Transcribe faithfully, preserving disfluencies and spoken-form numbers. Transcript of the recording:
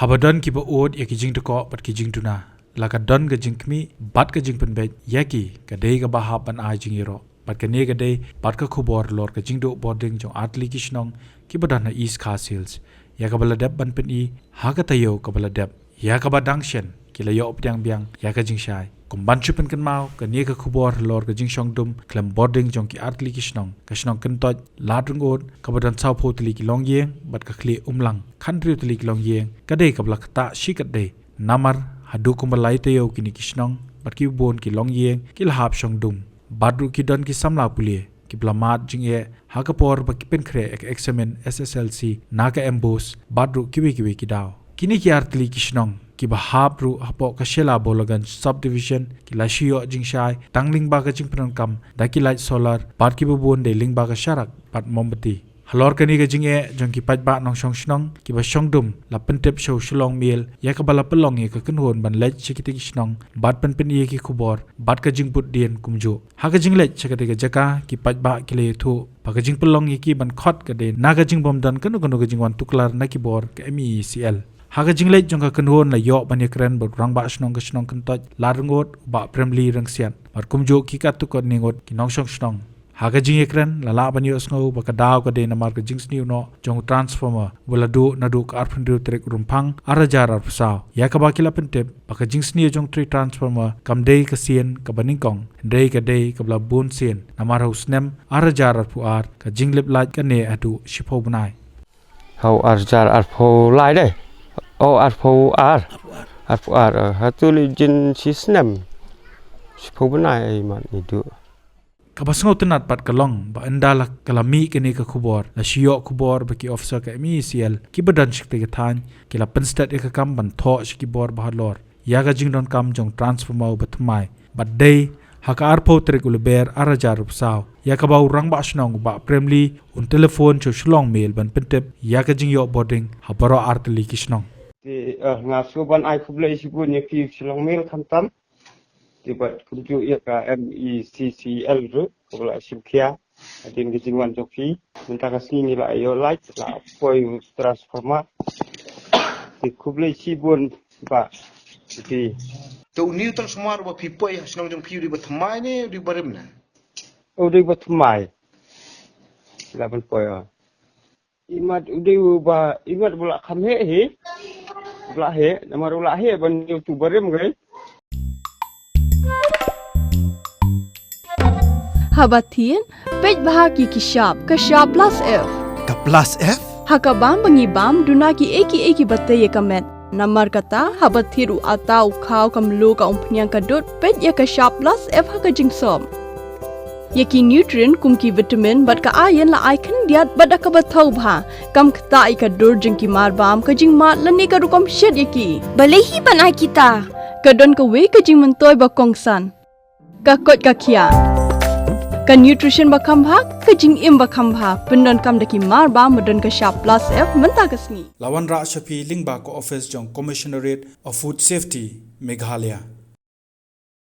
Haba don kiba ud ïa ki jingdkoh bad ki jingduna, la ka don ka jingkhmih bad ka jingpynbeit ïa ki, ka dei kaba hap ban ai jingïaroh. Bad kane ka dei bad ka khubor halor ka jingduh bording jong artylli ki shnong kiba don ha East Khasi Hills, ïa kaba la dep ban pyni ha ka taïew kaba la dep, ïa kaba dang shen ki la ïoh pdiang biang ïa ka jingshai. Kum ban shu pynkynmaw, kane ka khubor halor ka jingshong dum khlem bording jong ki artylli ki shnong, ka shnong Kyntoit Ladryngot, kaba don sawphew tylli ki longïing, bad ka Khlieh Umlang, khathynriew tylli ki longïing, ka dei kaba la ktah shikatdei. Namar haduh kumba lai taïew kine ki shnong bad kiba bun ki longïing ki la hap shong dum, bad ruh ki don ki samla pule kiba la mad jingeh ha ka por ba ki pynkhreh ïa ka eksamin S S L C na ka MBOSE, bad ruh kiwei kiwei ki daw. Kine ki artylli ki shnong kiba hap ruh hapoh ka Shella Bolaganj Subdivision ki la shu ïoh jingshai tang lyngba ka jingpyndonkam da ki light solar, bad kiba bun dei lyngba ka sharak bad mombati. Halor kane ka jingeh jong ki paidbah nongshong shnong kiba shong dum, la pyntip sha u Shillong Mail ïa kaba la pynlong ïa ka kynhun ban leit sha kitei ki shnong bad pynpyni ïa ki khubor bad ka jingbud dien kumjuh. Ha ka jingleit sha katei ka jaka, ki paidbah ki la ïathuh ba ka jingpynlong ïa ki ban khot ka dei na ka jingbym don kano kano ka jingwan tuklar na ki bor ka MeECL. Ha ka jingleit jong ka kynhun, la ïoh ban ïakren bad u Rangbah Shnong ka shnong Kyntoit Ladryngot, u Bah Premli Rynsiat, bad kumjuh ki katto katne ngut ki nongshong shnong. Ha ka jingïakren, la lah ban ïohsngew ba ka daw ka dei namar ka jingsniew noh jong u transformer ba la duh naduh ka arphew hynriew tarik Rymphang, ar hajar arphew saw, ïa kaba ki la pyntip ba ka jingsniew jong u trai transformer kam dei ka sien kaba nyngkong, hynrei ka dei kaba la bun sien, namar ha u snem ar hajar arphew ar ka jinglip light kane haduh shiphew bnai. Ha u ar hajar arphew lai de. O, arphew ar. Arphew ar, eh, hato leit jin shi snem. Shiphew bnai, ai mat ni du. Kaba sngewtynnat pat ka long ba ynda la ka la mih kane ka khubor, la shu ïoh khubor ba ki officer ka MeECL kiba don sha katei ka thaiñ ki la pynstet ïa ka kam ban thoh sha ki bor ba halor ïa ka jingdonkam jong u transformer uba thymmai. Bad dei ha ka arphew tarik u Lber ar hajar arphew saw, ïa kaba u Rangbah Shnong u Bah Premli un telephone sha u Shillong Mail ban pyntip ïa ka jingïoh bording ha baroh artylli ki shnong. Te, eh, nga shu ban ai khublei shibun ïa ki Shillong Mail khamtam. Te bad kumjuh ïa ka MeECL ruh, kaba la shim khia hadien ka jingwan jong phi. Mynta ka sngi ngi la ïoh light, la poi u transformer. Te khublei shibun, Bah. Te. Te une u transformer ba phi poi ha shnong jong phi, u dei ba thymmai ne u dei ba rim ne? U dei ba thymmai. La ban poi, ah. Imat u dei u ba, imat u la kham heh hi. U la heh, namar u la heh ban ïoh tu barim gai. Haba thied, peit bha ki ki shap, ka shap plus F. Ka plus F? Ha ka bam ba ngi bam, duna ki ei ki ei kiba tei ïa ka met. Namar kata, haba thied u atta u khaw ka mluh ka umphniang ka dud, peit ïa ka shap plus F ha ka jingsop. Ïa ki nutrient kum ki vitamin bad ka iron la ai khyndiat bad da kaba thaw bha. Kam ktah ïa ka dur jong ki mar bam, ka jingmad lane ka rukom shet ïa ki. Balei hi ban ai kita? Ka don kawei ka jingmyntoi ba kongsan. Ka koit ka khiah. Ka nutrition ba kham bha, ka jingim ba kham bha. Pyndonkam da ki mar bam ba don ka shap plus F mynta ka sngi. La wanrah sha phi lyngba ka office jong Commissionerate of Food Safety, Meghalaya.